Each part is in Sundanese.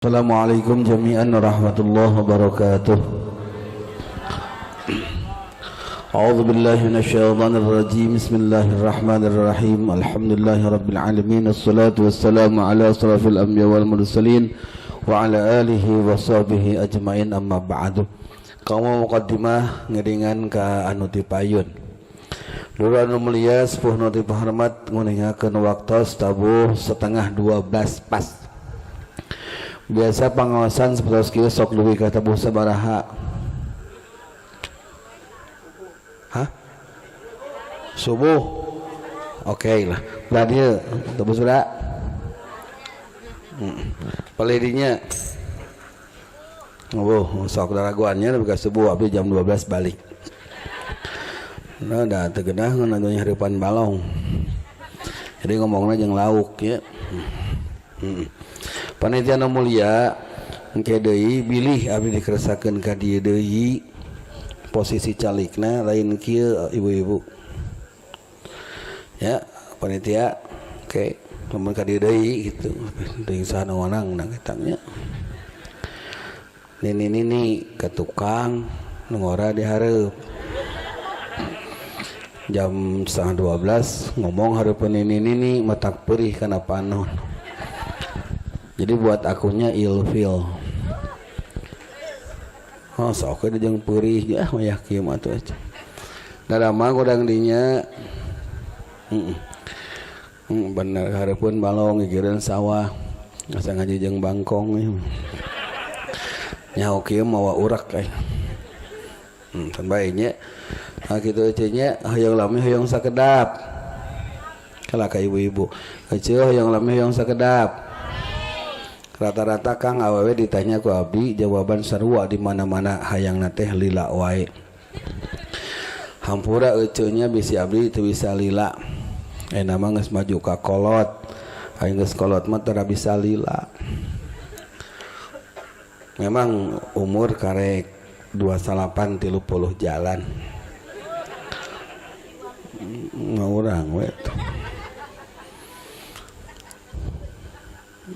Assalamualaikum jami'an warahmatullahi wabarakatuh. A'udzu billahi minasyaitonir rajim. Bismillahirrahmanirrahim. Alhamdulillahi rabbil alamin. Assalatu wassalamu ala asrafil anbiya wal mursalin wa ala alihi wa sahbihi ajmain, amma ba'du. Kaum muqaddimah ngiringan ka anu ti payun. Dulu anu mulia, sepuh nu dipahormat, nguningakeun waktos tabuh 11.30 pas. Biasa pengawasan seperti kieu sok leuwih ka tabuh sabaraha? Hah? Subuh. Oke okay lah. Belah dieu tabuh sudah. Paledinya. Oh, sok daraguannya lebih ka subuh, abdi jam 12 balik. Nah, dah teu geunah ngan hareupan balong. Jadi ngomongna jeung lauk ya. Panitia nu mulia, engke deui bilih abdi dikeresakeun ka dieu deui, posisi calikna lain kieu, ibu-ibu. Ya, panitia, oke, lamun ka dieu deui kitu teuing saha nu wanang eta nya. Nini nini ke tukang nu ngora di hareup. Jam 11.30 ngomong hareupeun nini nini, matak perih kana panon. Jadi buat akunya ilfil. Oh, sok we jeung perih ya wayah kieu mah atuh. Da mah kurang dinya. Heeh. Bener hareupeun balong gigireun sawah. Asa ngaji jeung bangkong. Nyaho kieu mawa urak euy. Kan bae nya. Nah kitu ece nya, hoyong lami hoyong sakedap. Kalah ka ibu-ibu. Ece hoyong lami hoyong sakedap. Rata-rata kang awewe ditanya ku abdi, jawaban sarua di mana-mana, hayangna teh lila wae. Hampura eceunya, bisi abdi teu bisa lila. Ayeuna mah geus maju ka kolot. Aing geus kolot mah teu bisa lila. Memang umur karek 29 30 jalan. Ngurang we tuh.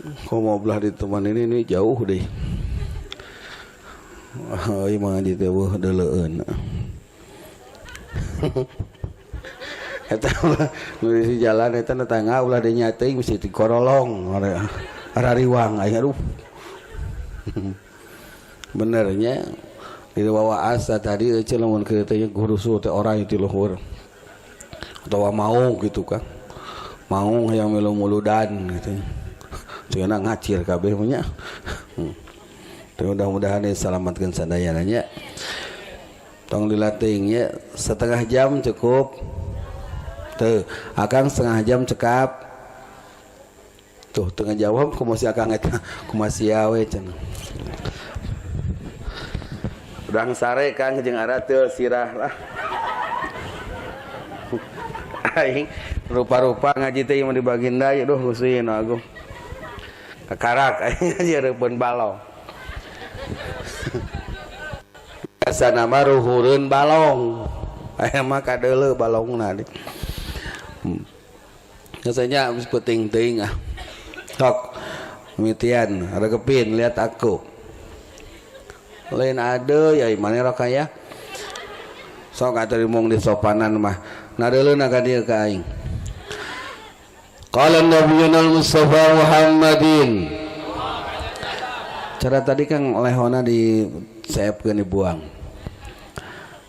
Kok mau belah di teman ini jauh deh. Oh, iya mah di teh deuleueun. Eta ulah nu di jalan eta tetangga ulah dinya teuing mesti dikorolong arariwang aing, aduh. Benernya di wawa asa tadi euceun lamun kieu teh gurusu teh orang ti luhur. Atawa mau gitu kan. Mau hayang milu muludan gitu. Cenah ngacir kabeh nya. Mudah-mudahan diselamatkan sadayana nya. Tong dilatih nya, setengah jam cukup. Tuh, akang setengah jam cekap. Tuh, tengah jawab kumaha si akang eta, kumaha sia we cenah. Udang sare kang jeung arateul sirah lah. Aing rupa-rupa ngaji teh mah di baginda, aduh Gusti nu agung. Kakarak aing ngaji hareupeun balong. Biasa nama ruhureun balong. Aya mah kadeuleu balongna di. Biasanya habis penting teuing ah. Sok mitian regepin lihat aku. Lain ade ya mana rokaya. Sok atuh dimong di sopanan mah. Nadeuleuna ka dieu ka aing. Qala Nabiyuna Mustafa Muhammadin. Cara tadi kan lehona di seepkeun dibuang.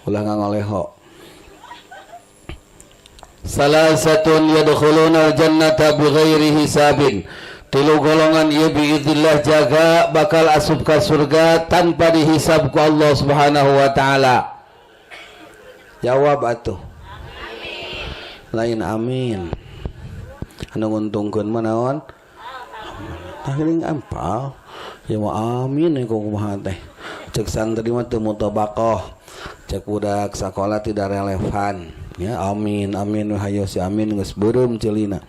Ulah ngangoleho. Salasatun yadkhuluna al-jannata bighairi hisabin. Tilu golongan ieu biidzillah jaga bakal asup ka surga tanpa dihisab ku Allah Subhanahu wa taala. Jawab atuh. Lain amin. Anu nguntungkeun mah naon? Tah geuning ampal. Ya mah amin kok kumaha teh. Cek santri mah teu mutabaqah. Cek budak sakola tidak relevan. Ya amin amin hayo si amin geus beureum ceulina.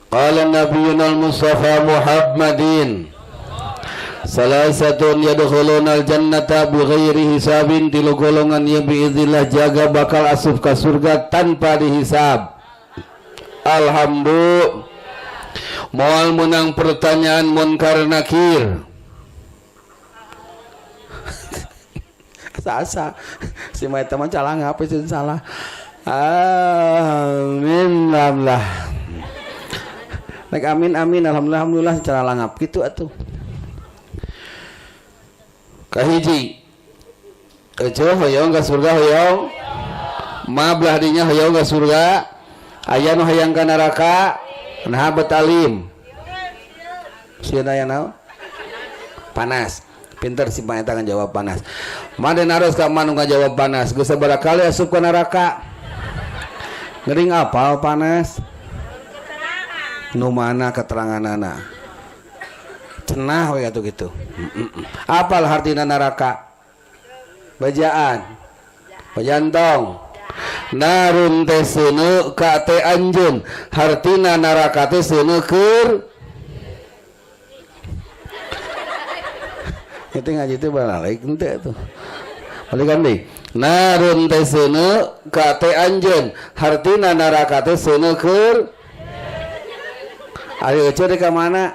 Qala Nabiyuna al-Mustafa Muhammadin salasatun yadkhuluna al-jannata bighairi hisabin. Tilu golongan yang biidzillah jaga bakal asup ka surga tanpa dihisab. Alhamdulillah. Moal menang pertanyaan munkar nakir. Asa-asa si mah eta mah calang apa sih salah. Amin lah. Nek amin amin alhamdulillah alhamdulillah secara langap gitu atuh. Kahiji Ece hoyong ka surga hoyong. Ma belah dinya hoyong ka surga. Aya nu hayang ka neraka. Nah betalim. Sieun aya naon? Panas. Pinter si eta ngajawab panas. Made naros ka manu ngajawab panas. Geus sabaraha kali asup ka neraka. Ngering apal panas? Nu mana keteranganana? Cenah we atuh kitu. Apal hartina neraka? Bajaan. Bajantong. Narun teh seuneu ka teh anjeun. Hartina neraka teh seuneu keur. Itu ngaji teh balik henteu tuh. Balikan deui. Narun teh seuneu ka teh anjeun. Hartina neraka teh seuneu keur. Ari euceu ka mana?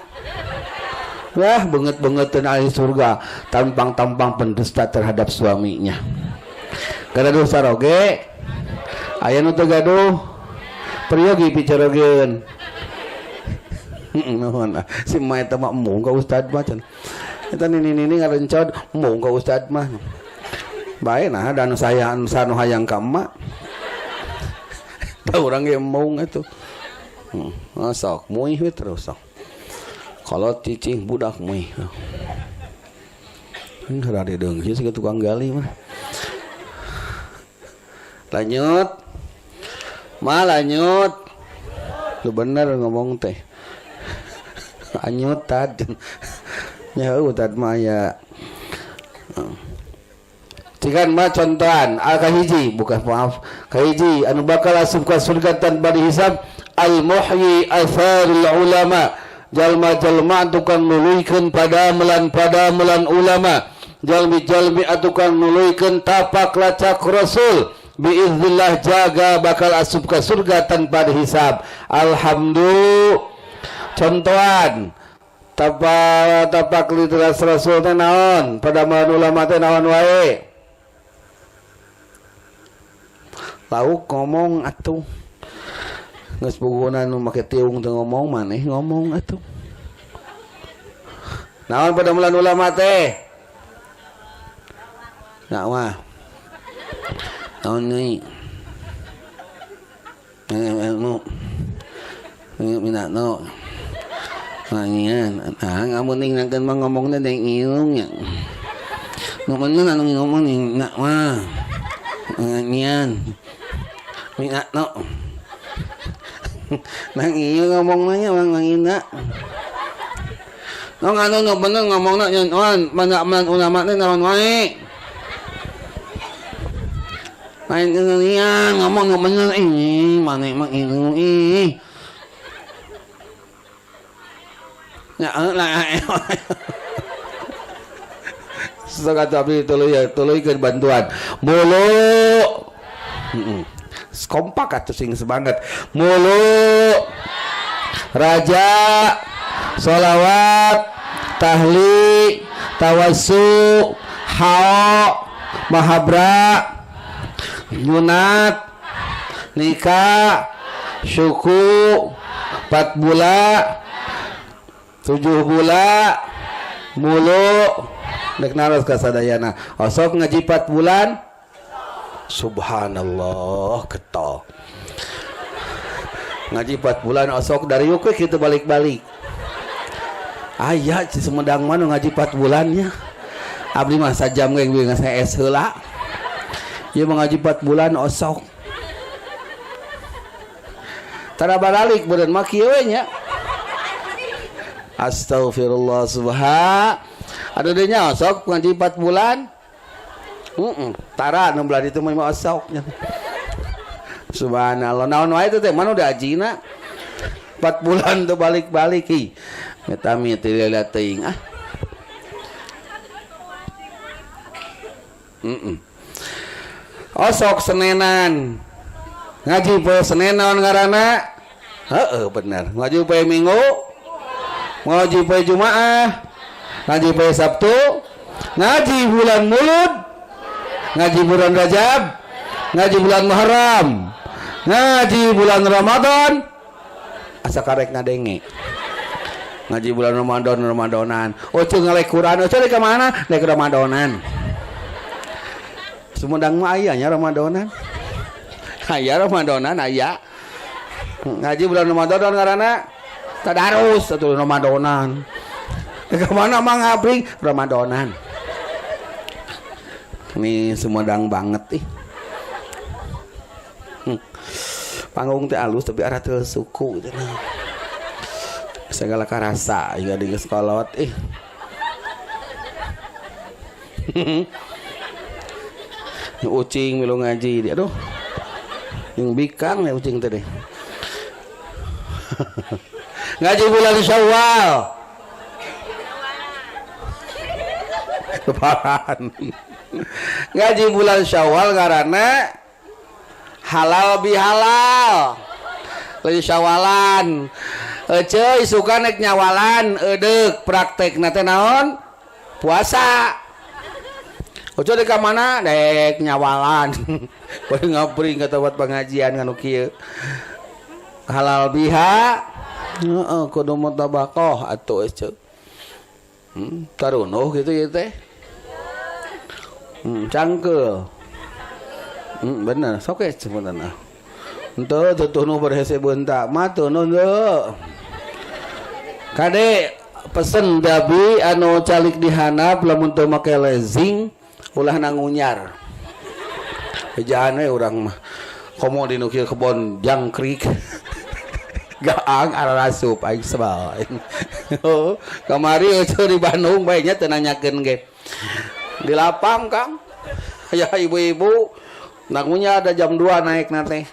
Wah, beungeut-beungeuteun ahli surga, tampang-tampang pendusta terhadap suaminya. Gaduh saroge, aya nu teu gaduh, peryogi picarogeun. Nuhun, si ma eta mah embung ka ustad mah cenah. Eta nini-nini ngarencod embung ka ustad mah. Bae nah da anu saya anu sanu hayang ka emak. Da urang ge embung atuh. Sok muih we terus sok. Kalau cicing budak muih. Rada deungsi siga tukang gali mah. Lanjut. Ma lanjut. Lu bener ngomong teh. Anyut tad. Nya heuh tad mah aya. Cikan mah contohan al kahiji bukan maaf kahiji anu bakal asup ka surga tanpa dihisab al muhyi atharul ulama. Jalma-jalma tukang nuluykeun padamelan-padamelan ulama, jalmi-jalmi tukang nuluykeun tapak lacak rasul, biiznillah jaga bakal asup ka surga tanpa dihisab. Alhamdulillah. Contohan tapak tapak literas rasul teh naon, padamelan ulama teh naon wae. Lauk ngomong atuh. Geus puguna nu make tiung teu ngomong maneh ngomong atuh. Naon padamelan ulama teh? Dakwah. Naon deui? Ilmu. Minatno. Mangian. Nah, ngamun ninggalkeun mah ngomongna deui ngiung nya. Nu bener anu ngomong dakwah. Mangian. Minatno. Nang iya ngomong nanya orang ngina. Nong anu nu bener ngomongna nyeun mana ulama teh naon wae. Lain ngeulian ngomong nu bener ih maneh mah ih. Nya lah. Sok atuh abdi tuluy ya tuluykeun bantuan. Mulu. Kompak atuh sing semangat. Mulu raja sholawat tahli tawassu hao mahabra nyunat nikah syuku 4 bula 7 bula mulu dek naros ka sadayana osok ngaji 4 bulan. Subhanallah getol ngaji 4 bulan osok dari yuk kita balik-balik. Aya ci Sumedang mah nu ngaji 4 bulannya. Abdi mah sajam ge geus es heula. Ieu mah ngaji 4 bulan osok. Tara baralik beureun mah kieu we nya. Astagfirullah subha. Aduh deui nya osok ngaji 4 bulan. Tara nu belah ditu mah osok. Subhanallah. Naon wae teh mana udah ajina. 4 bulan tuh balik-balik ih. Metami teh lila teuing ah. Osok Senenan. Ngaji poe Senen naon ngaranna? Heeh bener. Ngaji poe Minggu? Ngaji poe Jumaah, ngaji poe Sabtu, ngaji bulan Mulud, ngaji bulan Rajab, ngaji bulan Muharram, ngaji bulan Ramadan. Asa karek ngadenge. Ngaji bulan Ramadan, Ramadanan. Oh, ceu ngalek Quran, oh ceu ka mana? Lek Ramadanan. Sumedang mah aya nya Ramadanan. Aya Ramadanan aya. Ngaji bulan Ramadan ngaranna tadarus atuh Ramadanan. Ka mana mah ngabring Ramadanan. Ini Sumedang banget ih. Panggung teh alus tapi arah teu suku gitu. Segala karasa juga di sekolot ih. Ucing milu ngaji dia aduh. Yang bikang ya ucing tadi. Ngaji bulan Syawal. Lebaran. Ngaji bulan Syawal karena halal bihalal. Leuy syawalan. Ece isukan nek nyawalan edeuk praktekna teh naon? Puasa. Ojo di ka mana dek nyawalan. Bari ngabring ka tempat pengajian nganu kieu. Halal biha heeh kudu mutabaqah atuh ece. Tarunuh gitu ya teh. Cangkeul. Bener, sok ge sebenarnya. Henteu tutunuh berhese beunta mah tunuh henteu. Kade pesen dabi anu calik dihandap lamun teu make lezing ulah nangunyar. Ejaan we urang mah. Komo di nu kieu kebon jangkrik. Gaang ararasup aing sebal aing. Oh, kamari eueuh di Bandung bae nya teu nanyakeun ge. Di lapang Kang. Ya ibu-ibu nangunya ada jam 2 naik nate.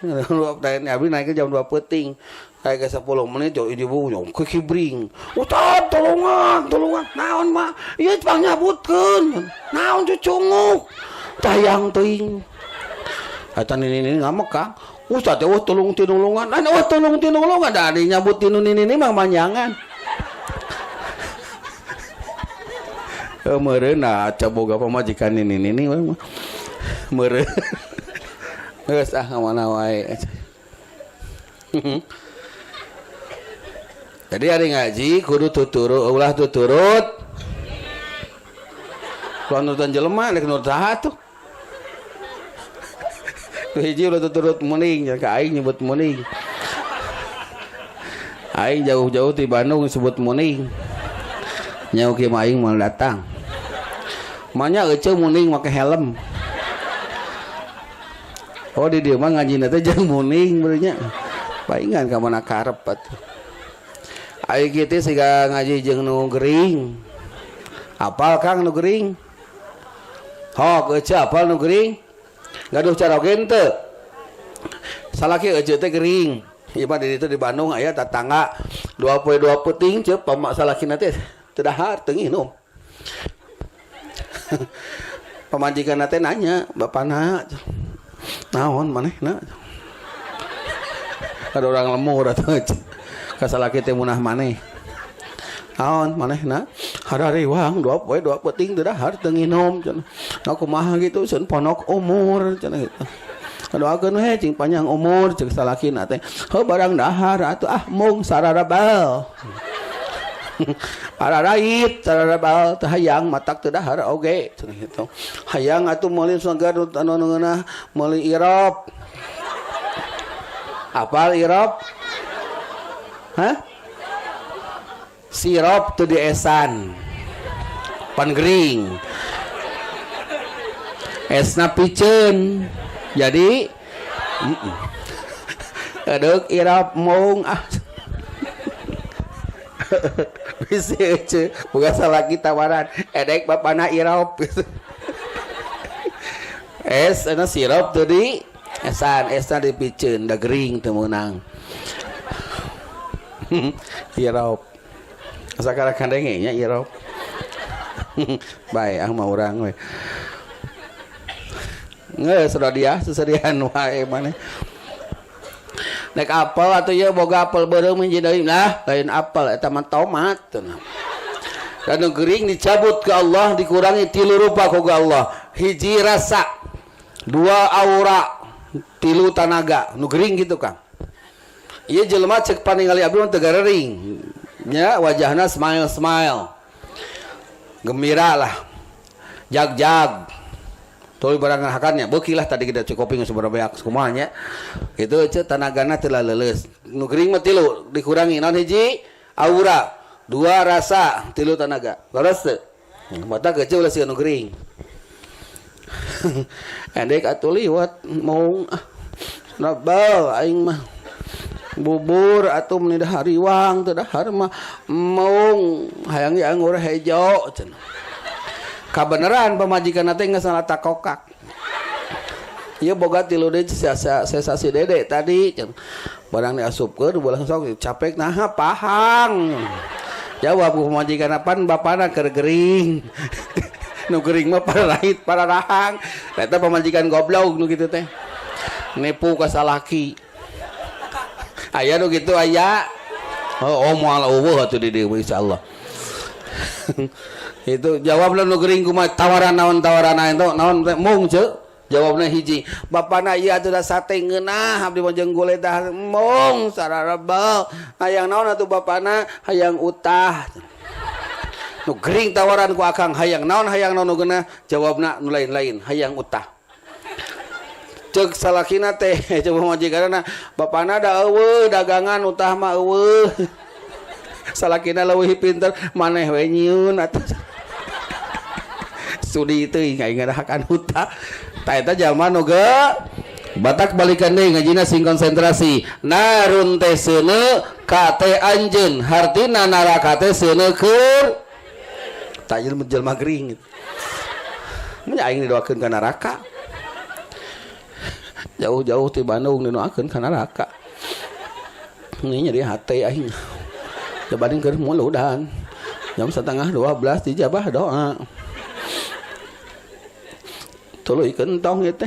Abi naiknya jam 2 peuting. Kayak ke 10 menit jauh ibu nyong kekibring. Ustad tolongan, tolongan. Naon mah? Ieu pang nyabutkeun. Naon cucunguk. Tayang teuing. Eta nini-nini ngamek Kang. Ustad teh eueuh tulung tinulungan. Anu eueuh tulung tinulungan da ari nyabut tinu nini-nini mah manjangan. Meureun boga pamajikan nini-nini we mah. Meureun. Geus ah mana wae. Jadi hari ngaji kudu tuturut ulah tuturut. Ulah nurutan jelema rek nurut saha tuh. Tuh hiji ulah tuturut muning ka aing nyebut muning. Aing jauh-jauh ti Bandung sebut muning. Nyau kieu mah aing moal datang. Manya eceu muning make helm. Oh di dieu mah ngajina teh jeung muning beunya. Paingan ka mana karep atuh. Aing kieu teh siga ngaji jeung nu gering. Apal Kang nu gering? Hok eceu apal nu gering? Gaduh caroge teu? Salaki eceu teh gering. Ieu mah di ditu di Bandung aya tatangga 2 poe 2 peuting ceu pamak salakina teh teu dahar teu nginum. Pamajikanna teh nanya, "Bapana naon manehna?" Ada orang lemur atuh. Kasalaki teh munah maneh. Naon manehna? Harariwang 2 poe 2 peuting teu dahar teu nginum cenah. Nah kumaha gitu seun ponok umur cenah gitu. Doakeun we cing panjang umur ceuk salakina teh. Heuh barang dahar atuh ah mung sararabal. Pararait sararabal teh hayang matak teu dahar oge cenah kitu. Hayang atuh meuli segar anu ngeunah meuli irop. Apal irop? Hah? Sirop teu diesan. Pan gering. Esna piceun. Jadi aduh irap mung ah. Bisi ece bukan salah kita tawaran edek bapana irop. Es ana sirup teu di esan, esna dipiceun da gering teu meunang. Irop. Sakara kandenge nya irop. Bae ah mah urang we. Geus radiah seserian wae maneh. Nek apel atuh ieu boga apel beureum hiji deui nah lain apel eta mah tomat. Dan nu gering dicabut ke Allah dikurangi 3 rupa ku Allah. Hiji rasa, 2 aura, 3 tanaga. Nu gering gitu Kang. Ieu jelema cek paningali abdi mah teu garering. Nya wajahna smile smile. Gembira lah. Jag-jag. Tuluy barang hakannya beuki lah tadi kita cukupin geus beak kumaha nya. Kitu ceuk tanagana teu leuleus. Nu gering mah 3 dikurangi naon hiji aura, 2 rasa, 3 tanaga. Leres teu? Mata kecil ulah sieun nu gering. Endek atuh liwat maung nabal aing mah. Bubur atuh meni dahar riwang teu dahar mah maung hayang ge anggur hejo cenah. Kabeneran pamajikan teh geus salah takokak. Ieu boga 3 deui sesasi dede tadi cenah. Barang diasupkeun bola sok capek naha pahang. Jawab ku pamajikan apaan bapana keur gering. Nu gering mah parahit pararahang. Eta pamajikan goblok nu kitu teh. Nipu ka salaki. Aya nu kitu aya. Oh, moal eueuh atuh di dieu insyaallah. Itu jawabna nu gering kumaha tawaran naon tawaran naon naon teh mung ceuk. Jawabna hiji, bapana ieu atuh da sate ngeunah abdi mah jeung gule tah mung sararabal. Hayang naon atuh bapana hayang utah. Nu gering tawaran ku akang hayang naon nu geunah, jawabna nu lain-lain hayang utah. Ceuk salakina teh coba majikanna bapana da eueuh dagangan utah mah eueuh. Salakina leuwih pinter maneh we nyieun atuh. Sudi teuing aing ngadahakan utah. Ta eta jalma nu ge batak balikan deui ngajina sing konsentrasi. Narun teh seuneu ka teh anjeun, hartina neraka teh seuneu keur tak jelema jelema gering. Mun aing didoakeun ka neraka. Jauh-jauh ti Bandung didoakeun ka neraka. Ini nyeri hate aing. Dibanding keur muludan. Jam 11:30 dijabah doa. Tuluy kentong ieu teh.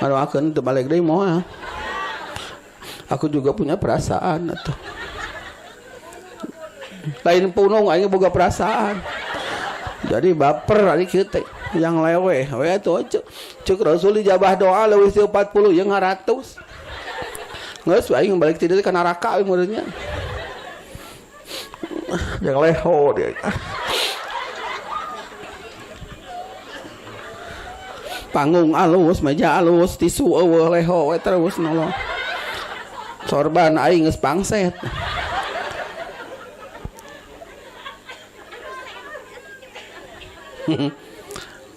Ngadoakeun teu balik deui moal. Aku juga punya perasaan atuh. Lain punung aing boga perasaan. Jadi baper ari kieu teh yang leweh we atuh ceuk Rasul dijabah doa leuwih ti 40 jeung 100. Geus aing balik ti dieu ka neraka we meureunnya. Yang leho dia. Panggung alus, meja alus, tisu eueuh leho we terus nolong. Sorban aing geus pangset.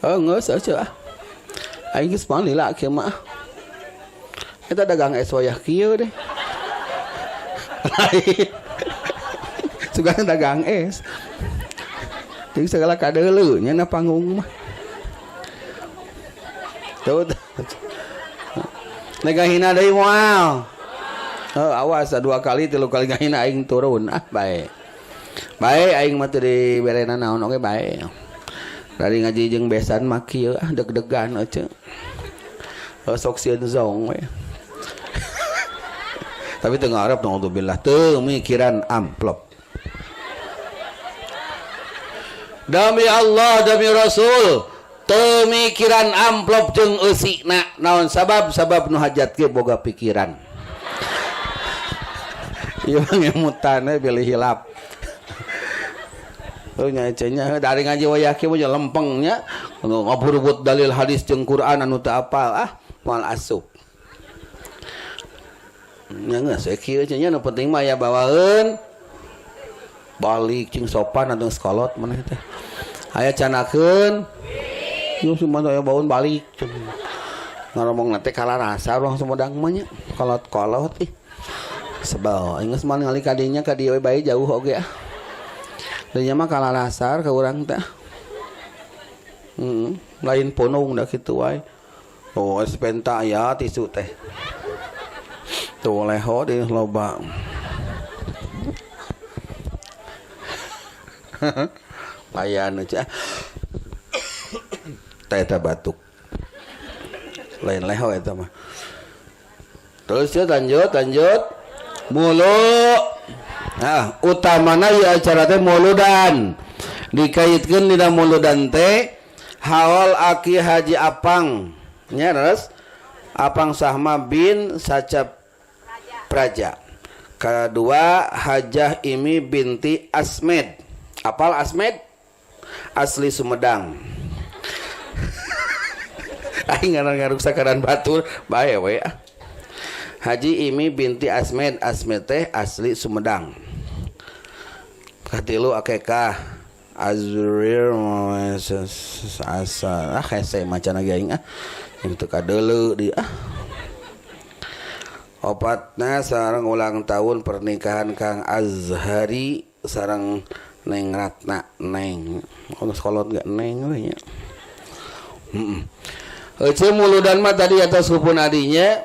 Oh geus eueuh ah. Aing geus panglila kieu mah. Eta dagang es wayah kieu deh. Lain. Sugan dagang es. Jeung segala kadeuleu nya na panggung mah. Tuh. Nek ngahina deui moal. Oh, awas 2 kali 3 kali ngahina aing turun. Ah bae. Bae aing mah teu diberena naon oge bae. Dari ngaji jeung besan mah kieu ah deg-degan eueuh. Sok sieun zong we. Tapi teu ngarep naudzubillah teu mikiran amplop. Demi Allah demi Rasul teu mikiran amplop jeung eusina naon sabab sabab nu hajat ge boga pikiran. Ieu mah ngemutan we bilih hilap. Oh nya cenah dari ngaji wayah kieu mah lempeng nya ngaburubut dalil hadis jeung Quran anu teu apal ah moal asup. Nya geus we kieu cenah nu penting mah aya bawaeun balik jeung sopan atuh sekolot maneh teh. Aya canakeun Yung sumandang aya baun balik. Ngaromong teh kalarasa urang Sumedang mah nya. Kolot-kolot ih. Sebel aing geus mah ningali ka dinya ka dieu we bae jauh oge ah. Dinya mah kalarasar ka urang teh. Lain punung da kitu wae. Oh, es penta aya tisu teh. Tuh leho di loba. Layan aja. Teh eta batuk. Lain leho eta mah. Terus ya, lanjut, lanjut. Mulu. Nah, utamana ya acara teh muludan. Dikaitkeun dina muludan teh haul Aki Haji Apang. Nya terus Apang Sahma bin Sacap Praja. Kedua, Hajah Imi binti Asmed. Apal Asmed? Asli Sumedang. Aing ngaran ngaruksa karan batur bae we ah. Haji Imi binti Asmed, Asmed teh asli Sumedang. Katilu, akekah Azrir asa ah hese macan lagi aing ah. Yang teu kadeuleu di ah. Opatna, sareng ulang tahun pernikahan Kang Azhari sareng Neng Ratna. Neng, oh, sekolot gak Neng we nya. Heeh. Ece muludan mah tadi atas hupun adinya.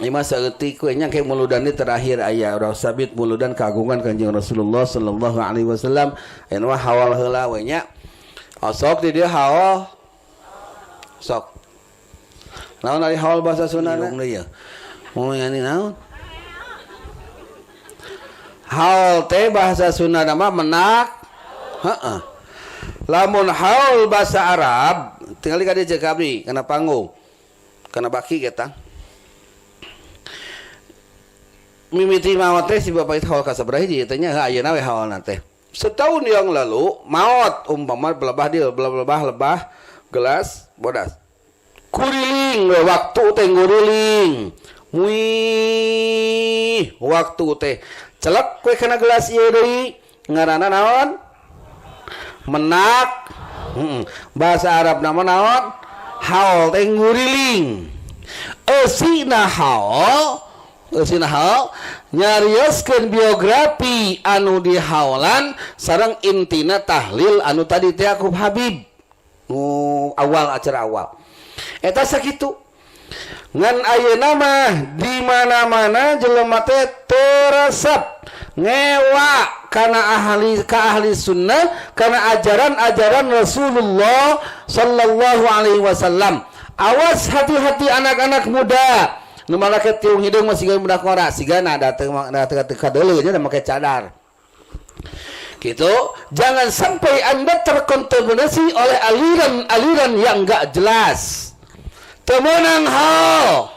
Ima saeutik we nya, kayak muludan ini terakhir aya udah sabit muludan kagungan Kanjeng Rasulullah sallallahu alaihi wasallam. Aya mah haul heula we nya. Osok di dia haul. Sok. Naon ari haul bahasa Sundana? Ya. Mau ngani naon? Haul teh bahasa Sunda mah menak. Heeh. Lamun haul bahasa Arab, tinggal ka dieu, ceuk abdi kana panggung. Kana baki kita. Mimiti maot teh si bapak itu haul ka sabaraha hiji teh nya, ayeuna we haulna teh. Setahun yang lalu maot umpama belebah dia belebah lebah gelas bodas. Kuriling we waktu teh nguriling. Muih waktu teh celek we kana gelas ieu deui, ngaranna naon? Menak. Bahasa Arab nama naon? Haul teh nguriling. Eusina haul, eusina haul nyarioskeun biografi anu dihaolan sareng intina tahlil anu tadi teh aku Habib nu awal, acara awal eta sakitu. Ngan ayeuna mah di mana-mana jelema teh teresep ngewa karena ahli ka ahli sunnah, karena ajaran-ajaran Rasulullah sallallahu alaihi wasallam. Awas, hati-hati anak-anak muda nu make tiung hideung masih siga budak ngora, sigana dateng dateng kadeuleu nya make cadar gitu. Jangan sampai Anda terkontaminasi oleh aliran-aliran yang enggak jelas. Temenang hal.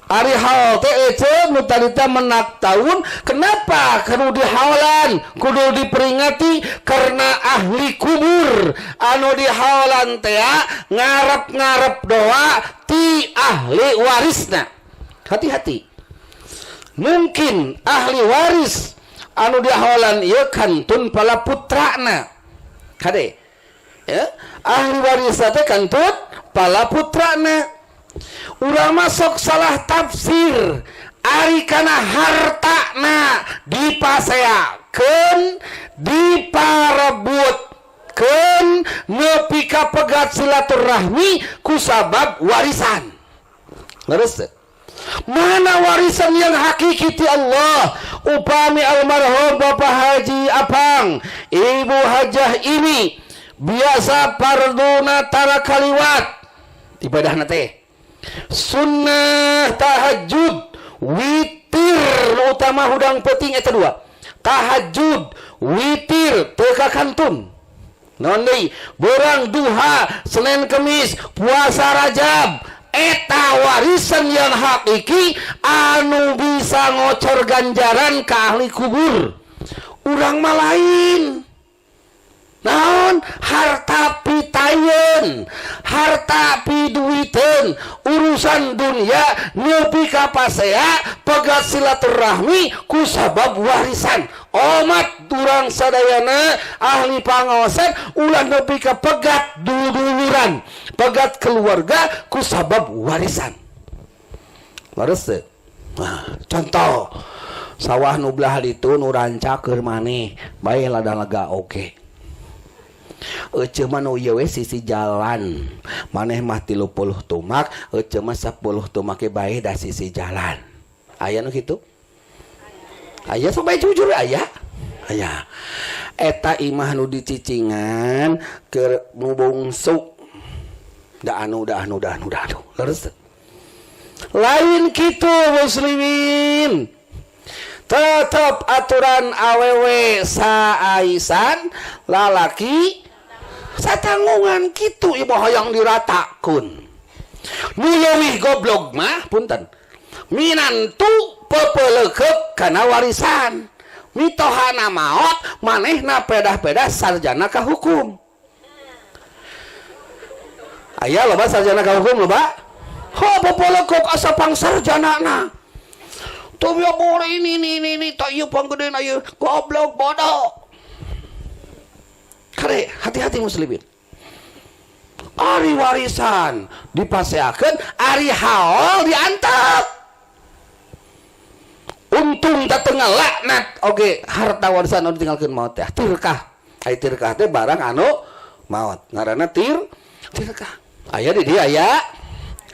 Ari haul teh ece nu tadi teh menak tahun. Kenapa kudu dihaolan, kudu diperingati? Karena ahli kubur anu dihaolan teh ngarep-ngarep doa ti ahli warisna. Hati-hati, mungkin ahli waris anu dihaolan ieu kantun pala putrana. Kade ya, ahli waris teh kantun pala putrana. Urang masuk salah tafsir. Ari kana hartana dipaseakeun, diparebutkeun, nepi ka pegat silaturahmi kusabab warisan. Leres teu? Mana warisan yang hakiki ti Allah? Upami almarhum Bapak Haji Apang, Ibu Hajah ini biasa parduna tara kaliwat ibadahna teh sunnah tahajud, witir, utama hudang penting eta dua, tahajud, witir teu kantun. Naon deui? Beurang duha Senin Kemis, puasa Rajab. Eta warisan yang hakiki anu bisa ngocor ganjaran ke ahli kubur. Urang mah lain. Naon? Harta pitayeun, harta piduiteun, urusan dunia nepi ka pasea pegat silaturahmi ku sabab warisan. Omat urang sadayana ahli pangaosan, ulah nepi ka pegat dululuran, pegat keluarga ku sabab warisan. Leres teu? Nah, contoh sawah nu belah ditu nu rancak keur maneh bae, ladang lega oke. Ece mah nu ieu we sisi jalan. Maneh mah 30 tumak, ece mah 10 tumak bae, da sisi jalan. Aya nu kitu? Aya, sampai jujur aya. Aya. Eta imah nu dicicingan keur nu bungsu. Da anu, da anu, da anu, da anu. Leres teu? Lain kitu muslimin. Tetep aturan awewe saaisan lalaki satanggungan kitu ieu hayang diratakun. Nu leuwih goblok mah punten. Minantu pepeleukeup kana warisan. Mitohana maot manehna pedah-pedah sarjana ka hukum. Aya loba sarjana ka hukum loba? Ho pepeleukeup asa pangsarjanana. Tuh ya boleh ini tak ieu panggedena ieu goblok bodoh. Kare hati-hati muslimin. Ari warisan dipaseakeun, ari haol diantep. Untung teu ngalaknat oge harta warisan anu ditinggalkeun maot teh tirkah. Ai tirkah teh barang anu maot. Ngaranna tirkah. Aya di dieu aya.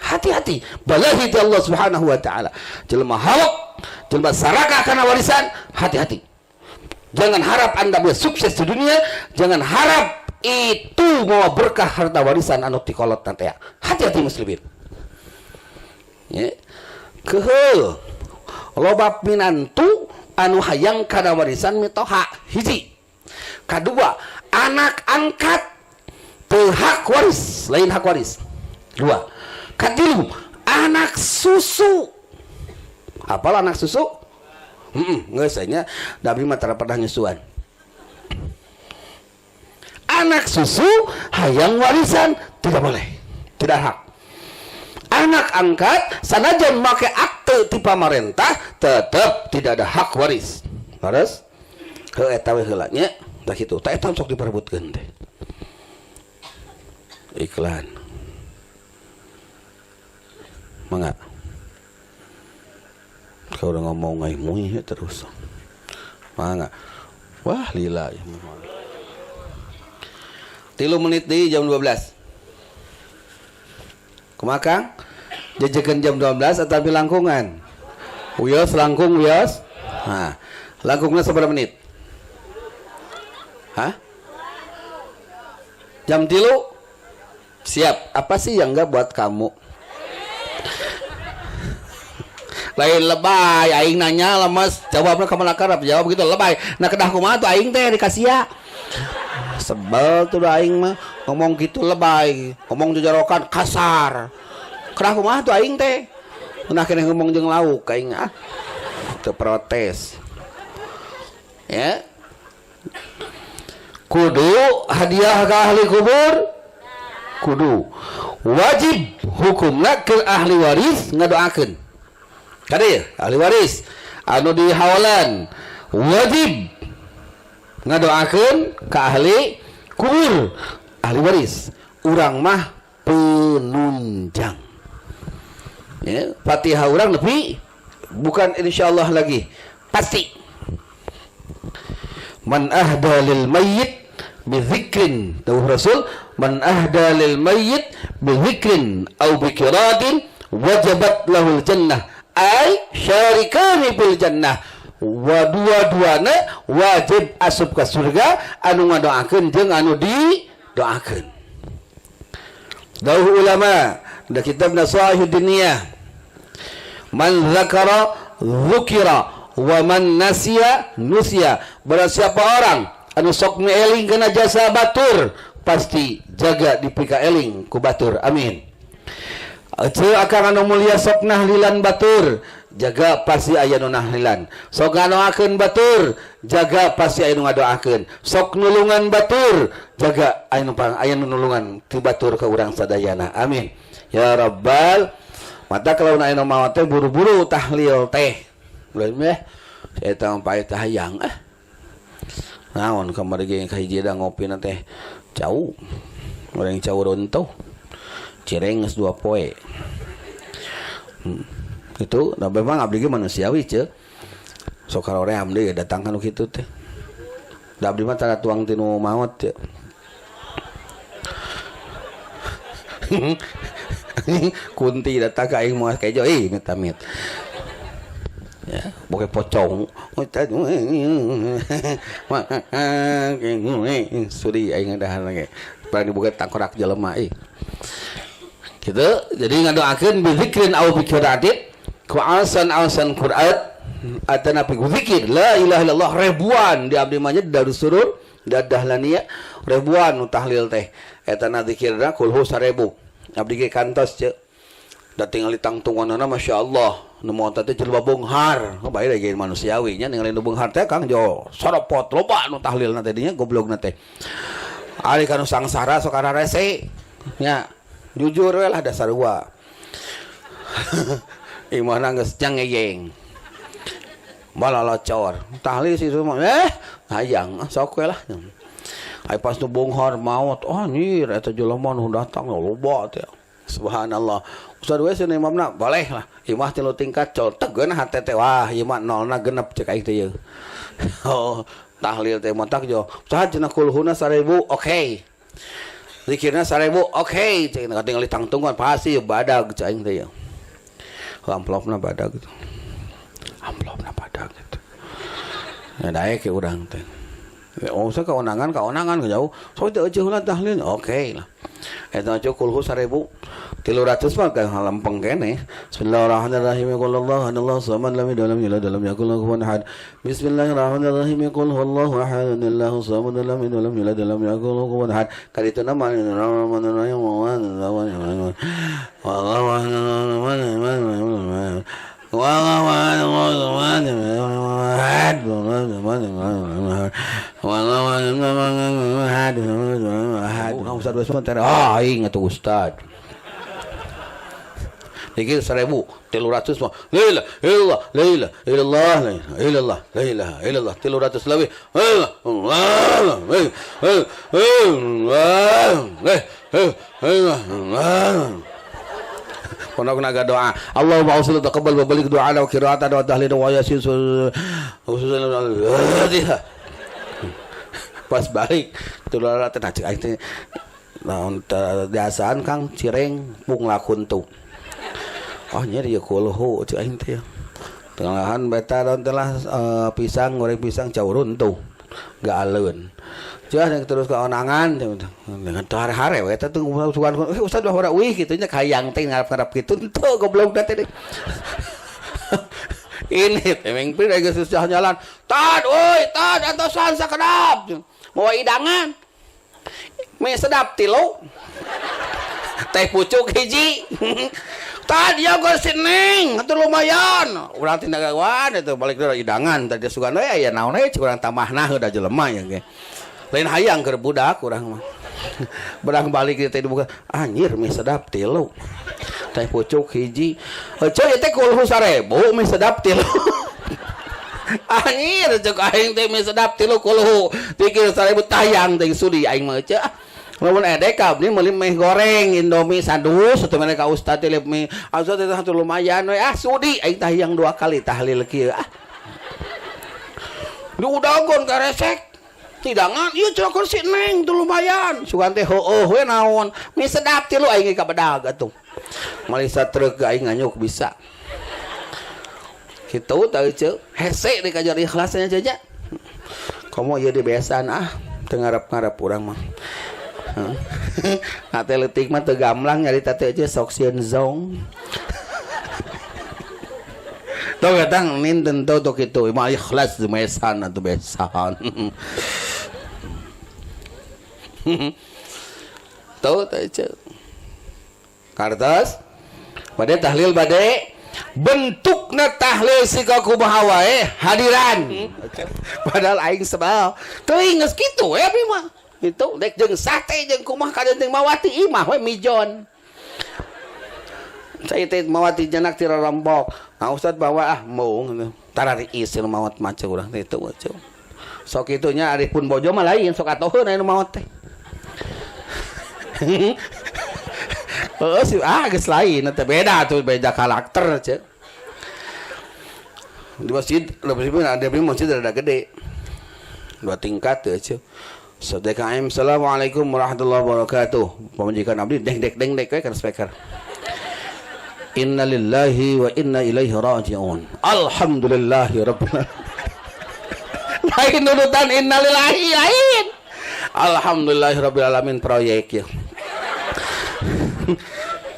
Hati-hati, balahi ti Allah Subhanahu wa taala. Jelema hawak, jelema sarakah kana warisan, hati-hati. Jangan harap Anda bisa sukses di dunia, jangan harap itu mau berkah harta warisan anu tikolot nanti ya. Hati-hati muslimin. Ya. Keheul loba minantu anu hayang kana warisan mitoha hiji. Kadua, anak angkat teu hak waris, lain hak waris. Dua. Katilu, anak susu. Apal anak susu? Geus nya da abdi mah tara pernah nyusuan. Anak susu hayang warisan tidak boleh, tidak hak. Anak angkat sanajan make akte ti pamarentah tetep tidak ada hak waris. Waris? Heuh eta we heula nya, tah kitu. Tah eta sok diperebutkeun teh. Iklan. Mangga. Kalau udah ngomong ngai mui terus. Mangga. Wah lila ya. 3 menit di jam 12. Kumaha Kang? Jejekeun jam 12 ataupun langkungan? Wios langkung wios. Nah, langkungnya seberapa menit? Hah? Jam 3? Siap. Apa sih yang enggak buat kamu? Lain lebay aing nanya lemes jawabna ka mana karep jawab gitu lebay. Nah kedah kumaha tuh aing teh dikasih ya. Sebel tuh aing mah ngomong gitu lebay, ngomong jojorokan kasar. Kedah kumaha tuh aing teh. Nah kene ngomong jeung lauk aing ah. Teu protes. Ya. Kudu hadiah ka ahli kubur? Kudu. Wajib hukumna ke ahli waris ngadoakeun. Kade ahli waris anu dihawalan wajib ngadoakeun ka ahli kubur, ahli waris. Urang mah penunjang. Ya, Fatihah urang lebih bukan insyaallah lagi, pasti. Man ahda lil mayyit bi dzikrin, dawuh Rasul, man ahda lil mayyit bi dzikrin au bi qiratin wajabat lahul jannah. Ay syarikani bil jannah. Wa dua-duana wajib asup ke surga anu ngadoakeun jeung anu didoakeun. Dawuh ulama da kitab Nasaihud Diniyah, man zakara dzukira wa man nasiya nusiya. Barang siapa orang anu sok mieling kana jasa batur pasti jaga dipika eling ku batur. Amin. Ceu akang anu mulia sok nahlilan batur, jaga pasti aya nu nahlilan. Sok ngadoakeun batur, jaga pasti aya nu ngadoakeun. Sok nulungan batur, jaga aya nu aya nu nulungan ti batur ka urang sadayana. Amin. Ya rabbal. Mata kalau aya nu maot teh buru-buru tahlil teh. Ulah meh eta mah pae teh hayang ah. Naon kamari ge ka hiji da ngopina teh cau. Urang cau runtuh. Cireng geus 2 poe. Itu nah memang abdi ge manusiawi ceu. Sok karore abdi datang kan kitu teh. Da abdi mah tara tuang tinu maot ceu. Kunti datang ka aing moal kejo ih amit-amit. Ya, boke pocong. Suri aing dahar ge. Barang dibuka tangkorak jelema ih. Gitu. Jadi ngadoakeun bi zikrin au bi qiraatin ku asan Quran atanapi ku zikir la ilaha illallah ribuan di abdi mah nya Darus Surur Dahlania ribuan nu tahlil teh eta na zikirna kulhu 1000 abdi ge kantos ce da tingali tangtunganna masyaallah nu maot teh jelema beunghar bae lagi manusiawi nya ningali nu beunghar teh Kang Jo soropot loba nu tahlilna teh dinya goblogna teh ari kanu sangsara sok ararese nya jujur we lah dasar gua imahna geus jangeyeng balalocor tahlil sih semua hayang sok we lah ai pas nu beunghar maot oh anjir eta jelema nu datang loba teh subhanallah ustad we cenah imamna boleh lah imah 3 tingkat col tegeun hate teh wah ieu mah nolna genep cek aing teh ieu oh tahlil teh matak jo ustad cenah kulhuna 1000 oke zikirna 1000 oke cek tinggal ditangtungan pasti badag cek aing teh ieu amplopna badag gitu amplopna badag gitu ya daek ke urang teh oh saya kaonangan jauh so teu eueuh lah tahlil oke lah eta mah kulhu 1000 300 mah kan lempeng keneh. Bismillahirrahmanirrahim. Qul huwallahu ahad, Allahu samad, lam yalid walam yulad walam yakul lahu kufuwan ahad. Bismillahirrahmanirrahim. Qul huwallahu ahad, Allahu samad, lam yalid walam yulad walam yakul lahu kufuwan ahad. Kadituna mah Ustad ah aing atuh ustad. Dikir 1000 300 mah la ilaha illallah la ilaha illallah la ilaha illallah la ilaha illallah 300 leuwih pondok naga doa Allahumma usul taqabbal wa baligh du'ana wa qira'atana wa tahlilana wa yasin pas balik tular teh cek aing teh naon biasaan Kang cireng pung lakun tuh oh nyeri ya kulhu cek aing teh tengahan beta daun telah pisang goreng pisang caurun tuh gak aleun jah terus ke onangan dengan hare-hare we eta tuh sugan ustad mah ora uih kitu nya hayang teh ngarep-ngarep kitu henteu goblok teh ini temeng pir geus susah jalan tad euy tad antosan sakedap mawa hidangan mie sedap tilu teh pucuk hiji tadi ya gue si neng itu lumayan urang tindak gawan itu balik dari hidangan tadi sugan we aya naon we urang tambahna heuda jelema ya ge lain hayang keur budak urang mah berang balik teh dibuka anjir mie sedap tilu teh pucuk hiji heuceu ieu teh kulhu 1000 mie sedap tilu anjir cek aing teh mie sedap tilu kulhu pikir 1000 tayang teh sudi aing mah heuceu lamun edek abdi meuli mie goreng Indomie sandus atuh mereka ustad teh mie ustad teh satu lumayan we ah sudi aing tayang 2 kali tahlil kieu ah diudagon ka resek hidangan ieu cenah kursi neng tuh lumayan sugan teh heueuh we naon mie sedap tilu aing ka bedag atuh malisa truk aing nganyuk bisa kitu tah ceu hese dikajar ikhlasnya nya komo ieu di besan ah teu ngarep-ngarep urang mah ate leutik mah teu gamlang nyarita teh aja sok sieun zong. Tuh kadang ninten tuh tuh kitu mah ikhlas mesan atuh besan. Tuh teh ceu. Kartos bade tahlil bade bentukna tahlil sika kumaha wae hadiran. Padahal aing sebal. Teuing geus kitu we abi mah. Itu dek jeung sate jeung kumaha kadeung mawati imah we mijon. Saya teh mawati janak tira rompok. Nah ustad bawa ah mung tarariis nu mawat maca urang teh itu ceu. Sok kitu nya ari pun bojo mah lain sok atoheun aya nu mawat teh. Heeh sih ah geus lain teh beda tuh beda karakter ceu. Di masjid lebih ada di masjid rada gede. 2 tingkat teh ceu. SDKM assalamualaikum warahmatullahi wabarakatuh. Pamajikan abdi deng dek deng dek we kana speaker. Innalillahi wa inna ilaihi rajiun. Alhamdulillahi rabbil alamin. Lain urutan innalillahi lain. Alhamdulillahi rabbil alamin proyek ya.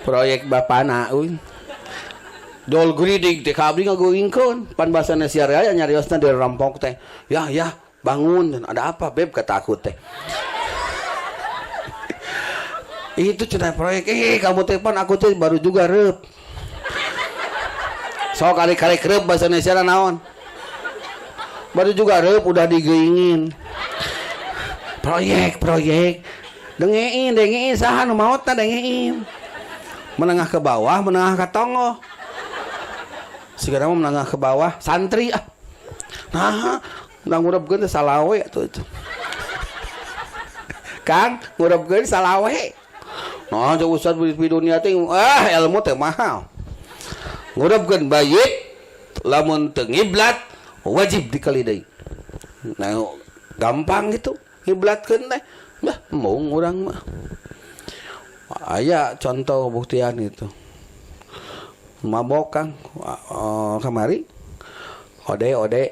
Proyek bapana euy. Dol gridig teh ka abdi ngagoingkeun. Pan bahasa Indonesia raya nyariosna di rampok teh. Ya ya, bangun. Ada apa beb kata aku teh. Itu cenah proyek. Kamu teh pan aku teh baru juga reup. Sok kali-kali reup bahasa Indonesia naon? Baru juga reup udah digeingin. Proyek, proyek. Dengein, dengein saha nu maot teh dengein. Menengah ke bawah, menengah ke tonggoh. Sigana mah menengah ke bawah, santri ah. Nah, ngurepkeun teh salawe atuh itu. Kang, ngurepkeun salawe. Nah, jauh ustaz di dunia teh ah ilmu teh mahal. Ngurepkeun bayit lamun teu ngiblat wajib dikali deui. Nah, gampang gitu ngiblatkeun teh. Bah, embung urang mah. Aya contoh buktian itu. Mabok Kang kamari ode ode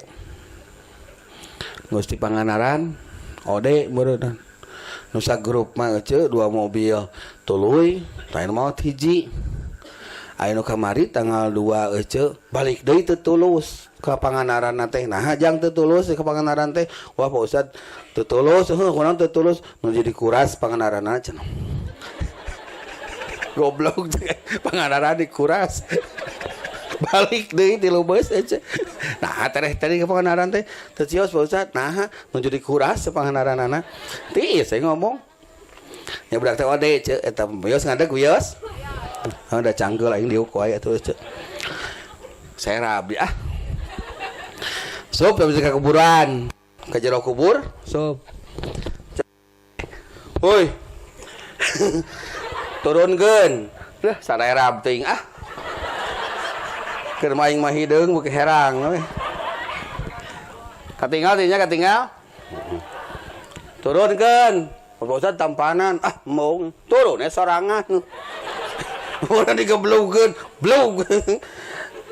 geus di Pangandaran ode meureunna. Nusa grup mah ece 2 mobil tuluy lain maot hiji. Aya nu kamari tanggal 2 ece balik deui teu tulus ka Pangandaran teh. Nah, jang teu tulus ka Pangandaran teh. Wah, Pak Ustad teu tulus, heuh kunaon teu tulus nu jadi kuras Pangandaran cenah. Goblok Pangandaran dikuras. Balik deui tilu beus ece. Nah, tereh tadi ke Pangandaran teh teu cios Pak Ustad. Nah, nu jadi kuras Pangandaranana. Tiis saya ngomong. Ya budak teh ode ce eta wios ngadeg wios. Ah da cangkeul aing diuk wae atuh ce. Saya abdi ah. Sup bisa ke kuburan. Ke jero kubur, sup. Woi. Turunkeun. Duh, sarerab teuing ah. Keur maing mah hideung beuki herang we. Katinggal teh nya katinggal. Turunkeun. Pak Ustad tampanan, ah embung. Turun sorangan. Urang digeblugkeun, blug.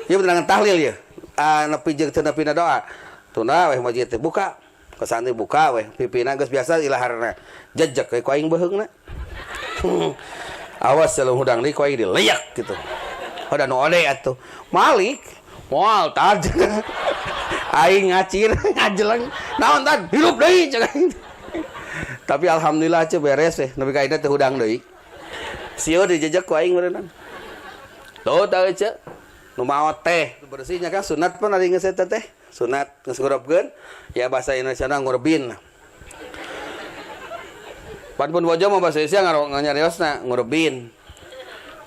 Ieu beneran tahlil ya. Ah nepi jeung teu nepi doa. Tuna weh masjid teh buka. Ke santri buka weh, pipina geus biasa ilaharna. Jejek we ku aing beuheungna. Awas selung hudang deui ku aing dileyak gitu. Udah nu ode atuh. Malik moal tad. Aing ngacir ngajeleng. Naon tad? Hirup deui cek aing. Tapi alhamdulillah ce beres weh, nepi ka ayeuna teu hudang deui. Sieun dijejek ku aing meureunna. Tuh tah ce. Nu maot teh bersihnya kan sunat pan ari geus eta teh. Sunat geus ngurepkeun ya bahasa Indonesia na ngurebin. Pan pun bojo mah bahasa Indonesia nganyariosna ngurebin.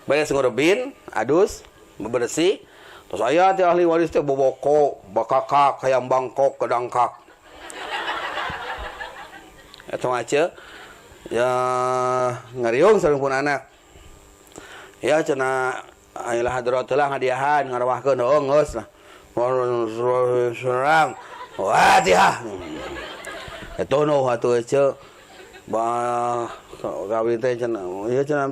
Beres ngurebin, adus, bersih. Terus aya teh ahli waris teh boboko, bakakak, hayam Bangkok, kedangkak. Eta mah ce ya ngariung sareng pun anak. Ya cenah ayeuna hadrat heula ngadiahan ngarawahkeun heuh geus lah. Serang. Wah teh. Eta nu atuh ce bah kawin teh cenah ieu cenah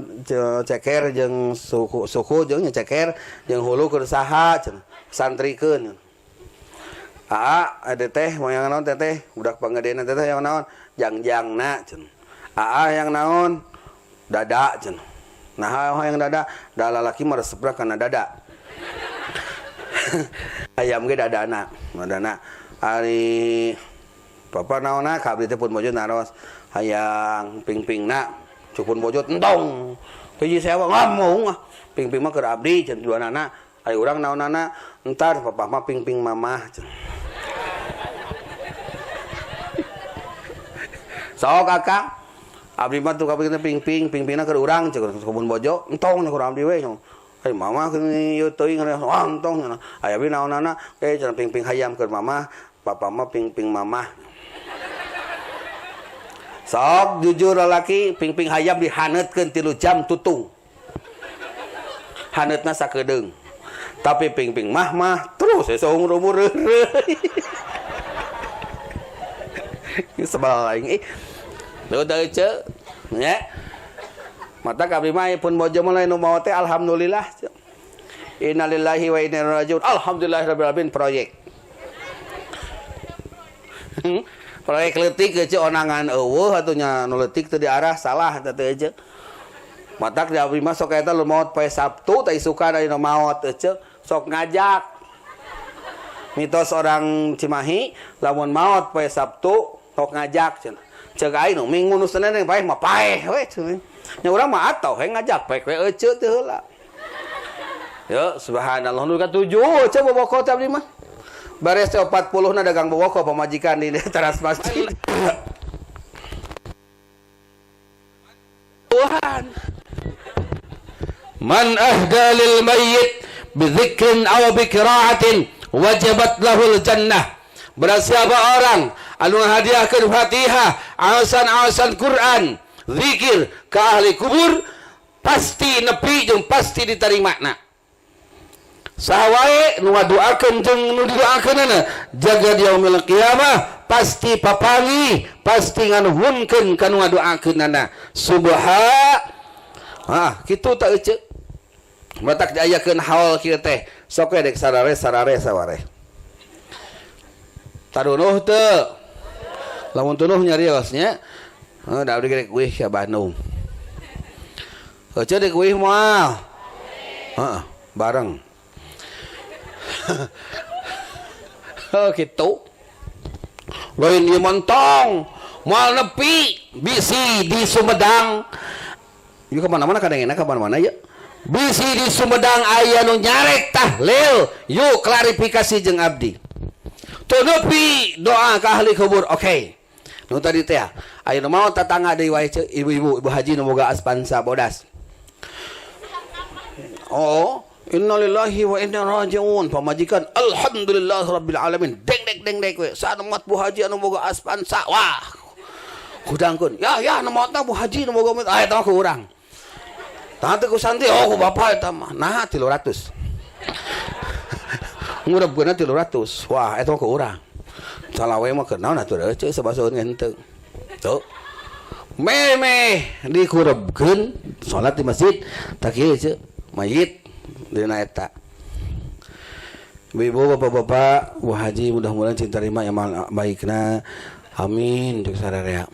ceker jeung suku suku jeung ceker jeung hulu keur saha cenah santrikeun. Aa ade teh moyang naon teh budak panggedeuna teh yang naon jangjangna cenah. Aa yang naon dada cenah. Nah yang dada da lalaki mah resepna kana dada. Ayam ge dadana, dadana ari papa naonna ka abdi teh pun bojo naros hayang ping-pingna cukun bojo entong hiji sewa ngamung ah ping-ping mah keur abdi cenah duanana ari urang naonana entar papa mah ping-ping mamah cenah. Sok akang abdi mah tuh kabeh ping-ping ping-pingna keur urang cek kebun bojo entong keur abdi we. Ai mama keuni ieu teuing wah entong cenah. Aya abdi naonana ke cenah ping-ping hayam keur mamah papa mah ping-ping mamah. Sok jujur lalaki ping-ping hayam dihaneutkeun 3 jam tutung. Haneutna sakedeung. Tapi ping-ping mah mah terus saumur-umur reureuy. Sebal aing ih. Teu teu ce nya. Mata abdi mah pun bojo mah lain nu maot teh alhamdulillah. Innalillahi wa inna ilaihi rajiun. Alhamdulillahirabbil alamin proyek. Proyek leutik ge onangan eueuh atuh nya nu leutik teu diarah salah teh teh. Matak di abdi mah sok eta lu maot poe Sabtu teh isukan aya nu maot eceu sok ngajak. Mitos orang Cimahi lamun maot poe Sabtu sok ngajak cenah. Ceuk aing nu Minggu nu Senin paeh mah paeh we cenah. Nya urang mah atoh we ngajak paeh we eceu teh heula. Ya subhanallah nu katujuh eceu boboko teh abdi mah. Bares teh 40 na dagang boboko pamajikan di teras masjid. Tuhan. Man ahda lil mayyit bi dzikrin aw bi qira'atin wajabat lahul jannah. Barang siapa orang anu ngahadiahkeun Fatihah, aosan-aosan Quran, zikir ke ahli kubur, pasti nepi jeung pasti ditarimana. Saha wae nu ngadoakeun jeung nu didoakeunana jaga di yaumil qiyamah pasti papangi, pasti nganuhunkeun ka nu ngadoakeunana. Subha ah kitu ta eceu. Matak diayakeun haul kieu teh sok we dek sarare sarare saware. Tarunuh teu? Lamun tunuh nyarios nya. Heuh da abdi ge rek uih ka Bandung. Eceu dek uih moal? Heeh, bareng. Heuh kitu. Lain ieu montong, moal nepi bisi di Sumedang. Ieu ka mana-mana kadangena ka mana-mana ieu. Bisi di Sumedang aya nu nyarek tahlil, yuk klarifikasi jeung abdi. Teu nepi doa ka ahli kubur, oke. Okay. Nu tadi teh aya nu maot tatangga deui wae ceu ibu-ibu, ibu haji nu boga Avanza bodas. Oh, innalillahi wa inna rajiun. Pamajikan alhamdulillah rabbil alamin. Deng deng deng deng we. Saha nu maot bu haji anu boga Avanza. Wah. Hudangkeun. Ya ya nu maotna bu haji nu boga ah eta mah ku urang. Tah teh ku santi oh ku bapak eta mah. Nah 300. Ngurebkeunna 300. Wah eta mah ku urang. Salawe mah keur naon atuh ceu sabasoeun ge henteu. Tuh. Memeh dikurebkeun salat di masjid tak kieu ceu mayit dina eta. Ibu-ibu, bapak-bapak, Bu Haji mudah-mudahan cinta terima yang baikna. Amin cek sararea.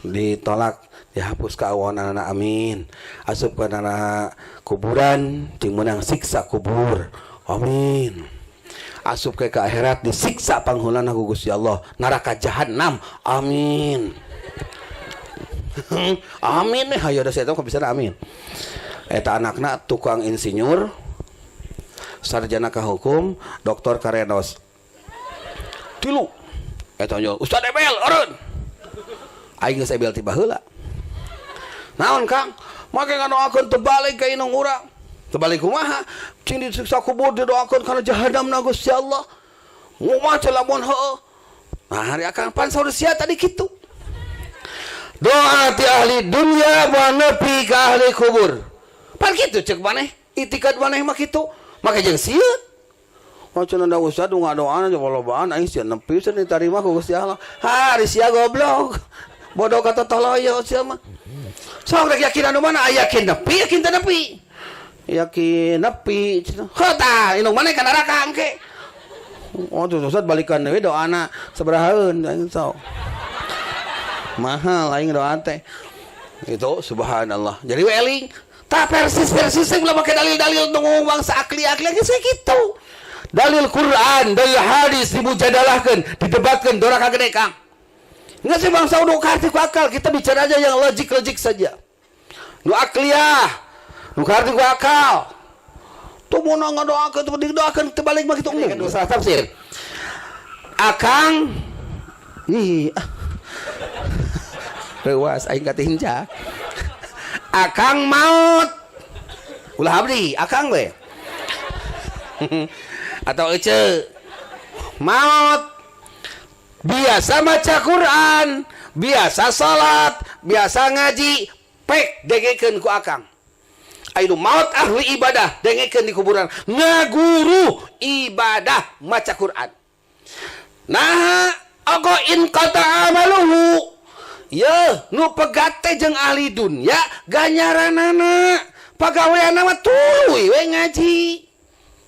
Ditolak dihapus ke awan anak amin. Asup ka dina kuburan cing meunang siksa kubur. Amin. Asup ke akhirat disiksa pangheulana ku Gusti Allah neraka jahanam. Amin. Amin nih hayo da saya bisa amin. Eta anakna tukang insinyur, sarjana ka hukum, doktor karenos. Tilu. Eta nyo Ustaz Ebel eureun. Aing geus Ebel ti baheula. Naon Kang? Make ngadoakeun teu balik ka inung urang. Teu balik kumaha? Cing disiksa kubur didoakeun kana jahanamna Gusti Allah. Ngumaha teh lamun heueuh. Nah hari akang pan saur sia tadi kitu. Doa ti ahli dunia moal nepi ka ahli kubur. Pan kitu cek maneh, itikad maneh mah kitu. Make jeung sieun. Oh cenah da Ustaz nu ngadoana jeung lolobaan aing sieun nepi cenah ditarima ku Gusti Allah. Ha ari sia goblok. Bodoh kata toloyo sia mah. Sok rek yakin anu mana? Yakin nepi, yakin teu nepi. Yakin nepi cenah. Heuh tah indung maneh ka neraka engke. Oh tuh Ustaz balikan deui doana sabarahaeun aing sok. Mahal aing doa teh. Itu subhanallah. Jadi we eling. Tah persis-persis ulah make dalil-dalil nu bangsa akli-akli geus kitu. Dalil Quran, dalil hadis dimujadalahkeun, didebatkeun doraka gede Kang. Enggak sih bangsa udah karti ku akal, kita bicara aja yang logik-logik saja. Nu akliyah, nu karti ku akal. Tuh mau ngadoakeun, tuh didoakeun terbalik mah kitu umum. Salah tafsir. Akang ih ah. Reuas aing katinjak. Akang maut. Ulah abdi, akang we. Atau ece maut. Biasa maca Quran, biasa salat, biasa ngaji, pek dengekeun ku akang. Ayo maut ahli ibadah dengekeun di kuburan ngaguru ibadah maca Quran. Nah, ogo in qata amaluhu. Ye, nu pegat teh jeung ahli dunya ganjaranana. Pagaweanna mah tuluy we ngaji.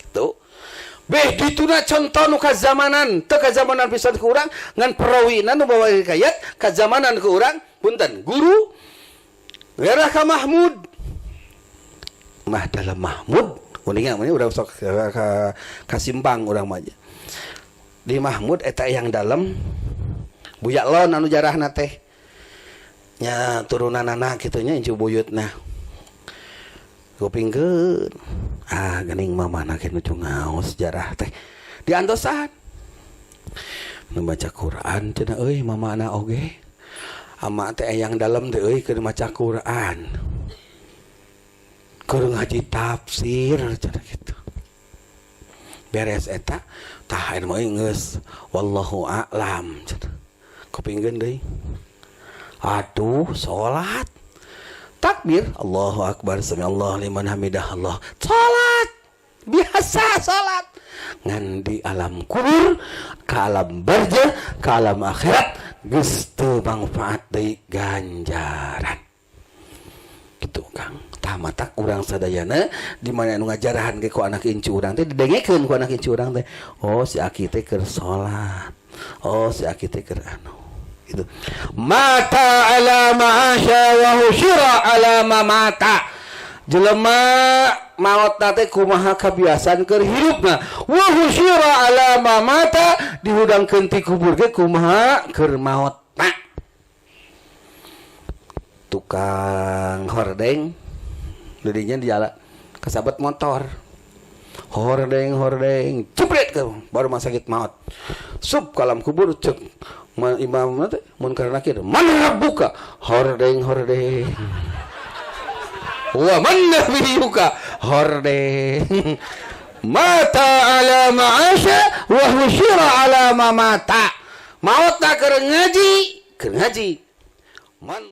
Gitu. Beh dituna contoh nu kazamanan, teu kazamanan pisan ku urang ngan perawina nu bawa hikayat kazamanan ku urang punten guru ngerah ka Mahmud. Mah dalam Mahmud kuningan ini urang sok ka simpang urang mah di Mahmud eta yang dalam Buya Lon anu jarahna teh nya turunanana kitu nya incu buyutna kupingkeun ah geuning mamana ge nuju ngaos sejarah teh diantosan nu maca Quran cenah euy mamana oge ama teh yang dalam teh euy keur maca Quran keur ngaji tafsir cenah kitu. Beres eta tah anu mah geus wallahu a'lam cenah kupingkeun deui atuh salat takbir Allahu akbar sami Allah liman hamidah Allah salat biasa salat ngan di alam kubur ke alam barzah ke alam akhirat geus teu manfaat deui ganjaran gitu, Kang. Tah matak urang sadayana di mana anu ngajarahan ge ku anak incu urang teh didengekeun ku anak incu urang teh, oh si aki teh keur salat, oh si aki teh keur anu gitu. Mata ala ma'asya wa husyira ala ma mata. Jelema maot teh kumaha kebiasaan keur hirupna, wa husyira ala ma mata, dihudangkeun ti kubur ge kumaha keur maotna. Tukang hordeng didinya di jalan kasabet motor, hordeng hordeng jebret ke baru rumah sakit maut sub kalam kubur. Cek imam teh munkar nakir, man rabbuka? Hordeng hordeng. Wa man nabiyuka? Hordeng. Mata ala ma'asya wa husyira ala ma mata. Maut tak keur ngaji, keur ngaji man.